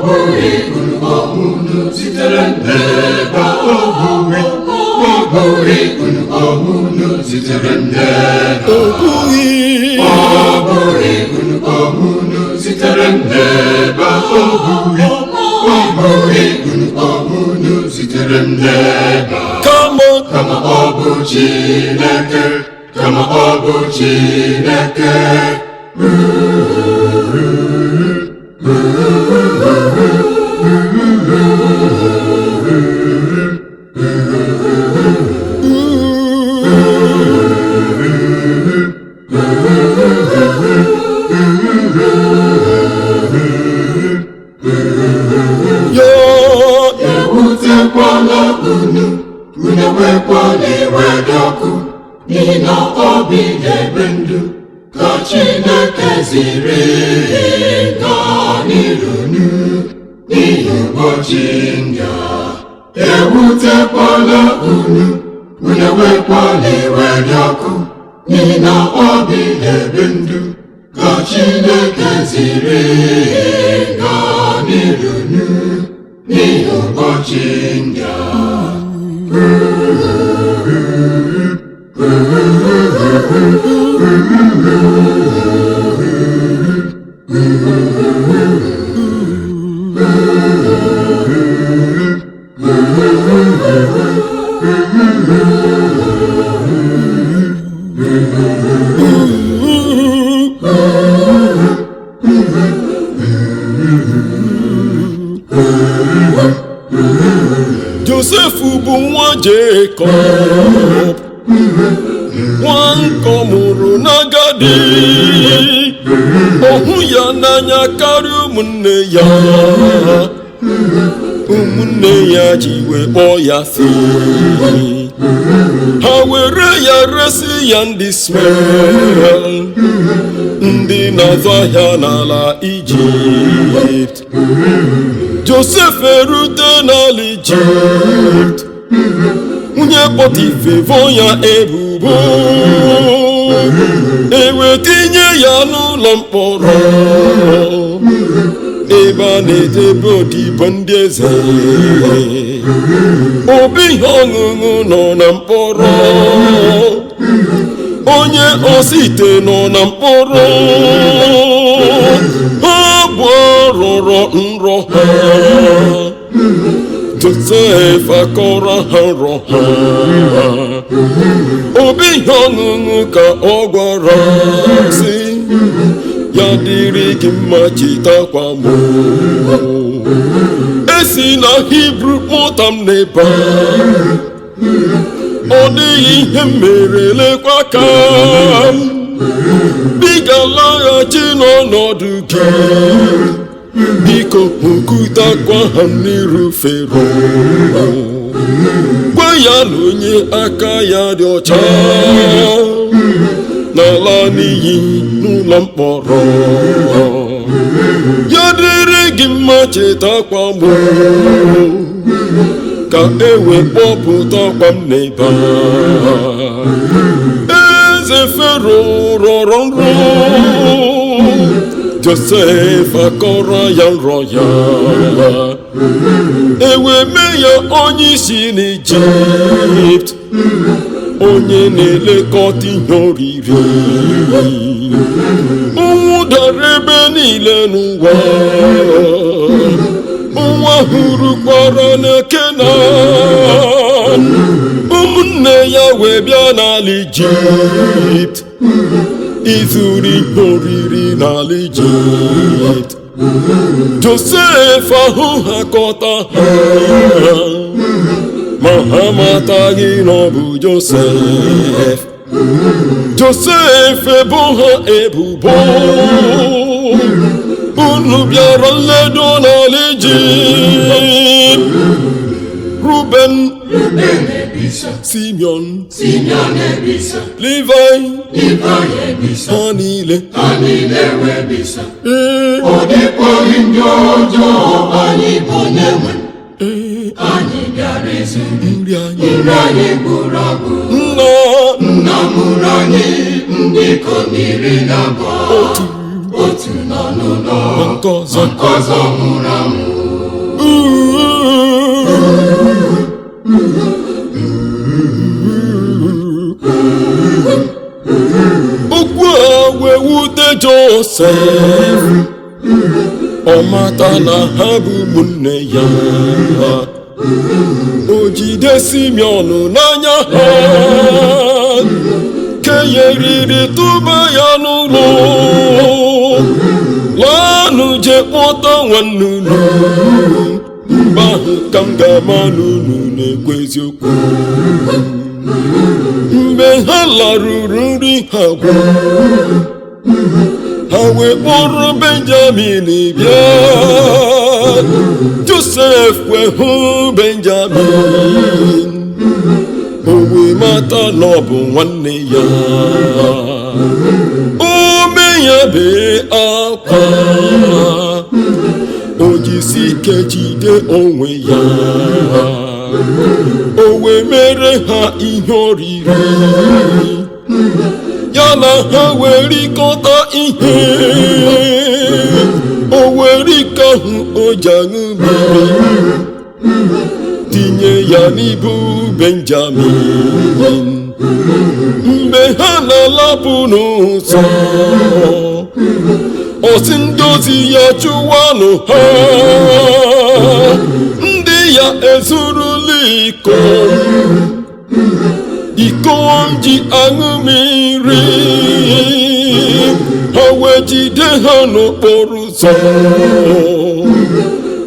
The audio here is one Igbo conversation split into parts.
Bụghị unu onwe unu zitere m n'ebe a. Ọ bụghị, ọ bụghị unu onwe unu zitere m n'ebe a. Ọ bụghị. Ọ bụghị unu onwe unu zitere m n'ebe a. Ọ bụghị, ọ bụghị unu onwe unu zitere m n'ebe a. Kama. Kama ọ bụ Chineke, kama ọ bụ Chineke. Ya. Ewutekwala unu, unu ewekwala iwe dị ọkụ, n'ihi na ọ bụ idebe ndụ ka Chineke ziri gaa n'iru unu n'ihi ụbọchị ndị a. Ewutekwala unu, unu ewekwala iwe dị ọkụ, n'ihi na ọ bụ idebe ndụ ka Chineke ziri gaa n'iru unu n'ihi ụbọchị ndị a. Josef bụ nwa Jekọb, nwa nkọ mụrụ n'agadi. Ọ hụ ya n'anya karịa ụmụnne ya. Ụmụnne ya ji wee kpọọ ya sị, ha were ya resi ya ndị Ismael, ndị na-azụ ahịa n'ala Ijipt. Josef erute n'ala Ijipt. Nwunye Pọtifa ebo ya ebubo, ewe tinye ya n'ụlọ mkpọrọ ebe a na-edebe odibo ndị eze. Obi ihe ọṅụṅụ nọ na mkpọrọ, onye osite nọ na mkpọrọ. Ha abụọ rọrọ nrọ ha. Josef akọrọ ha nrọ ha. Obi ihe ọṅụṅụ ka ọ gwara, sị ya, "Dịrị gị mma, chetakwa m. Esi na Hibru kpọta m n'ebe a. Ọ dịghị ihe m mere, lekwa ka m bịga laghachi n'ọnọdụ gị. Biko hụkụtakwa ha n'iru Fero, gwa ya na onye aka ya dị ọcha n'ala n'iyi n'ụlọ mkpọrọ. Ya dịrị gị mma, chetakwa m, ka e wee kpọpụtakwa m n'ebe a." Eze Fero rọrọ nrọ, Josef akọrọ ya nrọ ya, e wee mee ya onye isi n'Ijipt, onye na-elekọta ihe oriri. Ụnwụ dara ebe niile n'ụwa, nwa hụrụkwara na Kenan. Ụmụnne ya wee bịa n'ala Ijipt ịzụrụ ihe oriri n'ala Ijipt. Josef ahụ ha, kọta ha, ma ha amataghị na ọ bụ Josef. Josef ebo ha ebubo, "Unu bịara nledo n'ala Ijipt." Ruben. Ruben ebisa. Simeon. Simeon ebisa. Levi. Levi ebisa. Ha niile. Ha niile wee bisa. Ee. Ọ dịkwaghị ndị ọjọọ anyị bụ onye nwe. Ee. Anyị bịara ịzụ nri anyị. Nri anyị gwụrụ agwụ. Nna. Nna mụrụ anyị ndị ikom 12. Otu. Otu nọ n'ụlọ. Ma nke ọzọ. Nke ọzọ nwụrụ anwụ. Okwu a wee wute Josef, ọ mata na ha bụ ụmụnne ya. O jide Simeon n'anya ha, ke ya eriri tụba ya n'ụlọ. Laanụ jee kpọta nwanne unu, mgbe ahụ ka m ga-ama na unu na-ekwu eziokwu. Mgbe ha laruru nri ha gwụ, ha wee kpọrọ Benjamin bịa. Josef wee hụ Benjamin, o wee mata na ọ bụ nwanne ya. O mee ya bee akwa, o jisi ike jide onwe ya. O wee mere ha ihe oriri, ya na ha wee rikọta ihe. O were iko ahụ o ji aṅụ mmiri tinye ya n'ibu Benjamin. Mgbe ha na-alapụ n'ụzọ, ọ sị ndị ozi ya chụwanụ ha. Ndị ya ezurula iko, iko m ji aṅụ mmiri. Ha wee jide ha n'okporo ụzọ,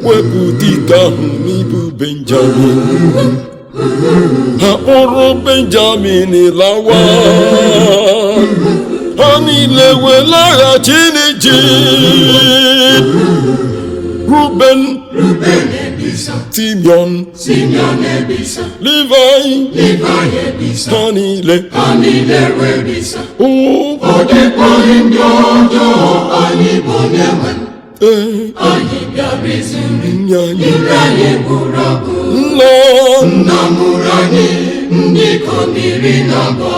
wepụta iko ahụ n'ibu Benjamin. Ha kpọrọ Benjamin lawa, ha niile wee laghachi n'Ijipt. Ruben, Ruben ebisa, Simeon, Simeon ebisa, Levi, Levi ebisa, ha niile. Ha niile wee bisa. O Ọ dịkwaghị ndị ọjọọ anyị bụ onye nwe. Ee. Anyị bịara izu nri, Nne anyị, nri anyị gwụrụ agwụ. Nna Nna mụrụ anyị ndị ikom 12,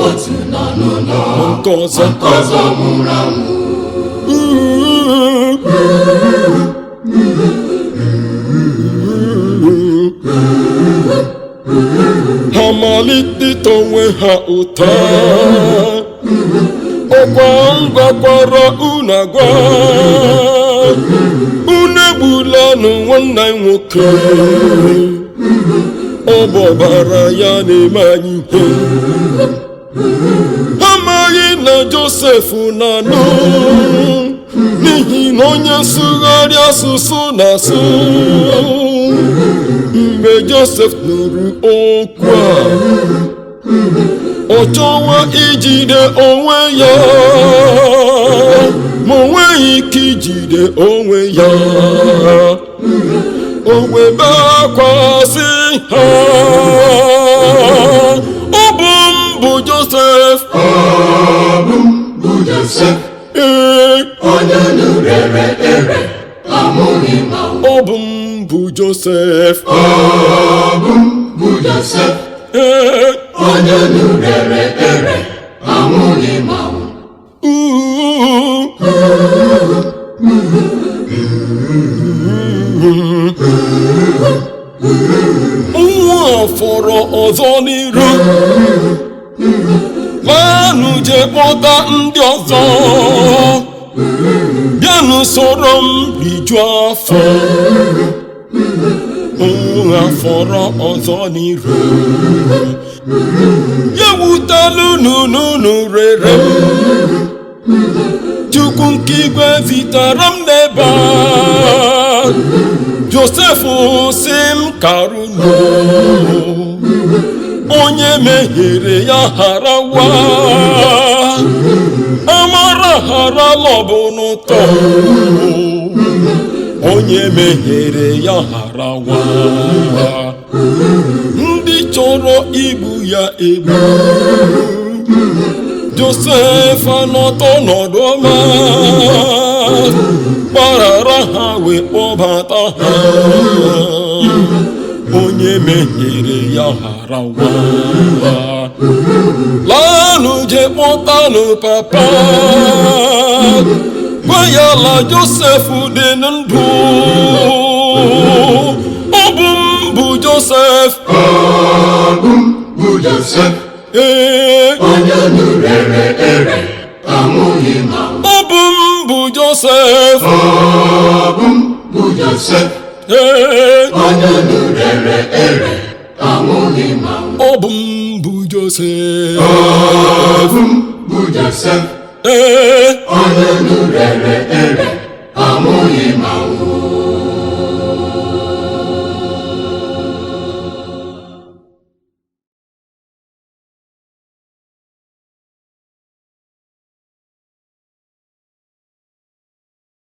otu nọ n'ụlọ, nke ọzọ nke ọzọ nwụrụ anwụ. Ha malite ịta onwe ha ụta. Ọkwa ngwakwara unu agwa unu, egbulanụ nwanne anyị nwoke, ọ bụ ọbara ya na-eme anyị ihe. Ha amaghị na Josef na-anụ, n'ihi na onye nsụgharị asụsụ na-asụ. Mgbe Josef nụrụ okwu a, ọ chọwa ijide onwe ya, ma o nweghị ike ijide onwe ya. O wee bee akwa sị ha, "Ọ bụ m bụ Josef." Ọ bụ m bụ Josef, Ee. Onye unu rere ere, amụghị m anwụ. Ọ bụ m bụ Josef. Ọ bụ m bụ Josef, Ee. Onye unu rere ere, amụghị m anwụ. Uu. Nwa fọrọ ọzọ n'iru, laanụ jee kpọta ndị ọzọ, bịanụ soro m rijuo afọ. Nwa fọrọ ọzọ n'iru, ya wutelu unu rere m. Chukwu nke igwe zitere m n'ebe a. Josef si m karunu, onye mehiere ya harawa, amara harala ọ bụ n'ụtọ. Onye mehiere ya harawa. Ndị chọrọ igbu ya egbu, Josef anọtọ ọnọdụ ọma, gbaghara ha wee kpọbata ha. Onye mehiere ya harawa. Laanụ jee kpọtanụ papa, gwa ya la Josef dị ndụ. Josef, Ee, onye unu rere ere, anwụghị m anwụ. Ọ bụ m bụ Josef. Ọ bụ m bụ Josef, Ee, onye unu rere ere, anwụghị m anwụ. Ọ bụ m bụ Josef. Ọ bụ m bụ Josef, Ee, onye unu rere ere, anwụghị m